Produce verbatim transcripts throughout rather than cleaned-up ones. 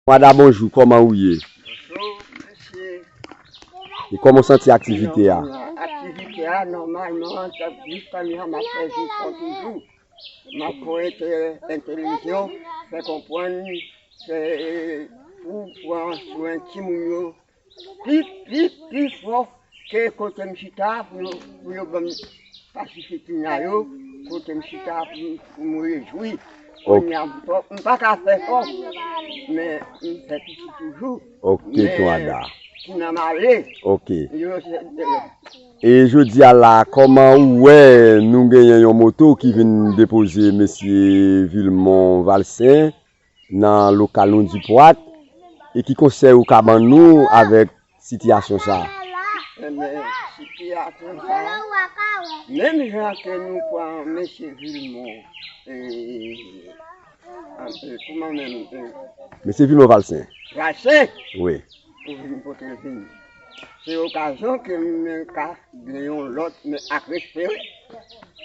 Wada, bonjou, kòman ou ye? Bonjou, mesye. E kòman w santi aktivite a? Aktivite a, nòmalman, jiska m ap fè jefò toujou. M ap fè entè- entèvizyon, fè konprann, fè pou pran swen timoun yo pi, pi, pi fò ke kote m chita pou yo, pou yo ban m pasifik timoun yo, kote m chita pou, pou m rejwi. Kounye a, m pa- m pa ka fè fò, men m fè piti toujou. Ok, Ton Ada. Ki nan male. Ok. Yo se E jodi a la, kòman ou wè nou genyen yon moto ki vin depoze mesye Vilmon Valcin nan lokal nou Dipwat? E ki konsèy ou ka ban nou avèk sitiyasyon sa a? Ebyen, sitiyasyon sa a, menm jan ke nou pran mesye Vilmon, e, e, kòman menm, e, Mesye Vilmon Valcin. Valcin, Wi. Pou vin pote l vini. Se okazyon ke m ka gen yon lòt, men ak respè, wi.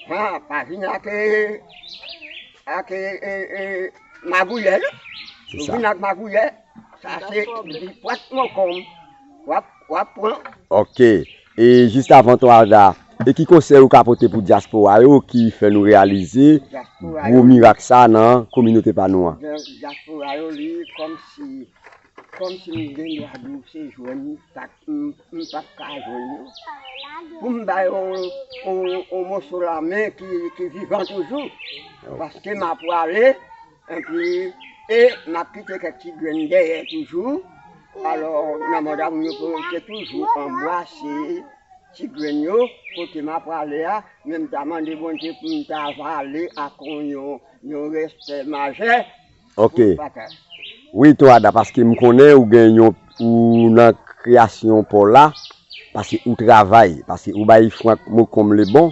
Ha, pa vin ak, e, ak, e, e, e, magouyè, non. Se Ou sa. Vin ak magouyè, sa se Dipwat Mòkòm. W ap, w ap pran. Ok. E jis avan Ton Ada, e ki konsèy ou ka pote pou dyaspora yo ki fè nou reyalize Dyaspora gwo yo, mirak sa nan kominote pa nou an? Dyaspora yo, li kòmsi, kòmsi m gen dwa di w se jwenn, sa m, m p ap ka jwenn yo. Pou m bay yon, yon, yon moso lamen ki, ki vivan toujou. Paske m ap prale, epi, e m ap kite kèk ti grenn dèyè toujou. Alò, nan manda moun yo pou yo te toujou anbwase ti grenn yo, kote m ap prale a, men m ta mande Bondye pou m ta vale ak yon, yon, yon respè majè. Ok. Pou pata. Wi, Ton Ada, paske m konnen ou gen yon, ou nan kreyasyon pa w la, paske ou travay, paske ou bay Frank Mocombe le bon,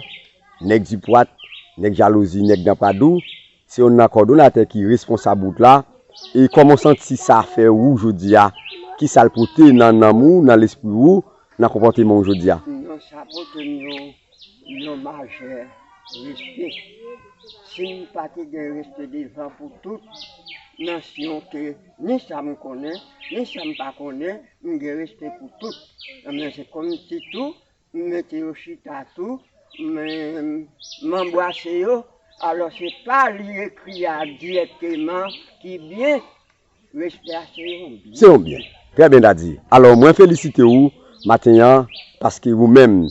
nèg Dipwat, nèg jalouzi, nèg nan Padou, se youn nan kòdonatè ki responsab wout la. E kòman w santi sa fè ou jodi a? Ki sa l pote nan nanm ou, nan lespri ou, nan konpòteman w jodi a? Non, sa pote m yon, yon majè respè. Si m pa te gen respè devan pou tout nasyon ke ni sa m konnen, ni sa m pa konnen, m gen respè pou tout. Men se kòmsi tou, m mete yo chita tou, men m anbwase yo. Alò, se pa li ekri a dirèkteman ki byen, respè a se yon byen. Se yon byen. Trè byen, Dadi. Alò, mwen felisite ou maten an, paske ou menm,